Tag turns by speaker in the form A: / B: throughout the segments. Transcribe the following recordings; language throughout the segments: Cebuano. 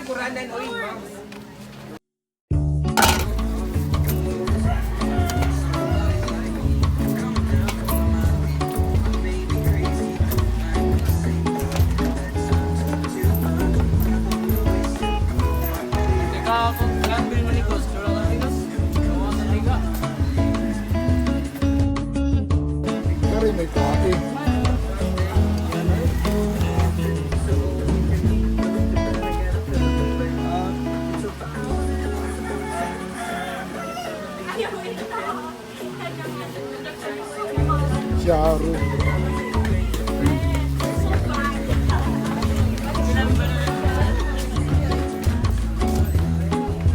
A: Tagkuranan, oy, ma'am.
B: Teka ako, gambil mo ni Kos. Sure ka ni Kos? Oo, sa tiga.
C: Kari may kain. Charo.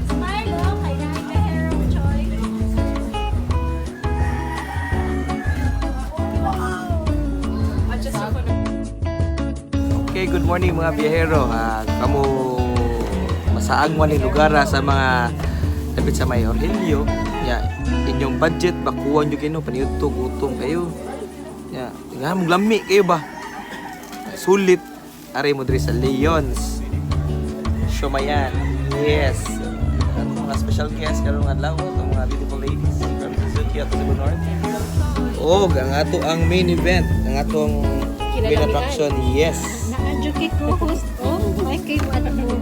D: Smile, oh. Kay na kay Hero Choy.
A: Okay, good morning, mga biyahero. Kamo masaang man ni lugar sa mga lapit sa may Orhelio. Ya, inyong budget bakuan nyo kino paniudto gutom kayo. Ya, nga mong lami kayo ba? Sulit ari mo diri sa Leons. Siomayan. Yes. Ang mga special guest karong adlaw itong mga beautiful ladies from Suzuki at Cebu North. Oh, ang ato ang main event, ang atong main attraction. Yes.
D: Naadyo kay co-host, oh. May kay what mo.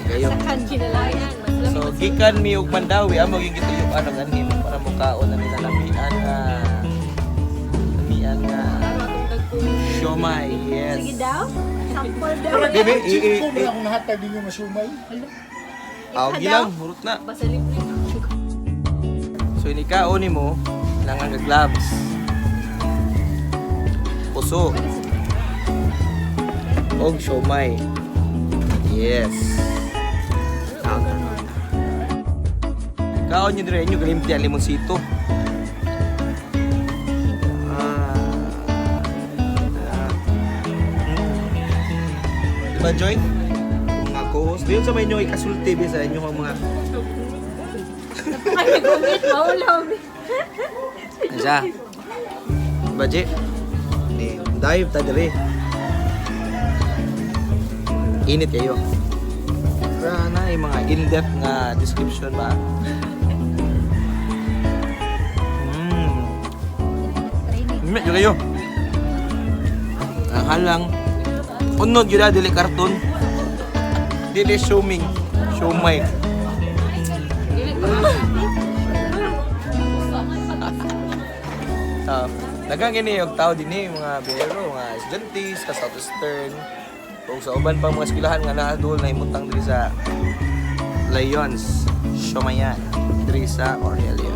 A: Kayo.
D: Sa kankinalayan.
A: So gikan mi og Mandawi, amo gyud gituyuan og anhin para mukaon na nila lamian nga siomai. Yes.
D: Sige daw. Sample daw.
A: Bebe, i i
C: Kung wala akong nahatag ninyo masumay.
A: Aw gilang hurot na.
D: Basta libre.
A: So inikaon nimo kailangan ka gloves. Puso. Og siomai. Yes. Kaon nyo dire inyo galimti ang limonsito. Ah. Ah. Diba, Joy? Mga co-host. Doon sa may inyo ikasulti ba sa inyong mga
D: Ay, nagumit. Maulaw.
A: Isa. Diba, Jay? Di, dive ta dire. Init kayo. Pero na yung mga in-depth nga description ba? Medyo kayo. Ang halang. Unod yun na, dili karton. Dili shuming. Shumay. Daghang gini og tao dinhi, mga biyahero, mga estudyante sa Southeastern ug sa uban pang mga eskwelahan nga naa duol na imutang diri sa Lions Siomayan diri sa Aurelio.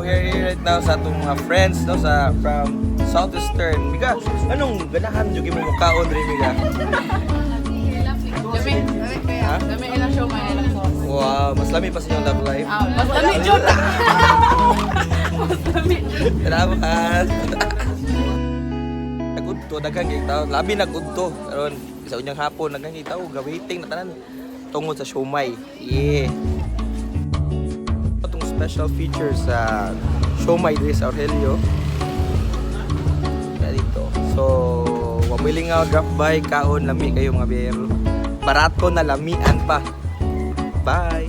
A: We are here right now sa atong mga friends, no, sa from Southeastern. Miga, anong ganahan jud mo kaon diri, Miga?
E: Dami,
A: Ha?
E: dami ilang show may ilang sauce.
A: Wow, mas lami pa sa inyong love life.
E: Ah, mas dami jud. Mas dami.
A: Salamat. Nagudto, daghang kay tao. Labi nagudto. Karon sa unyang hapon daghang kay tao ga-waiting na tanan tungod sa siomai. Yeah. Atong special feature sa siomai diri sa Aurelio. Kaya dito. So, wa mo nga drop by kaon lami kayo, mga biyero. Barato na lamian pa. Bye.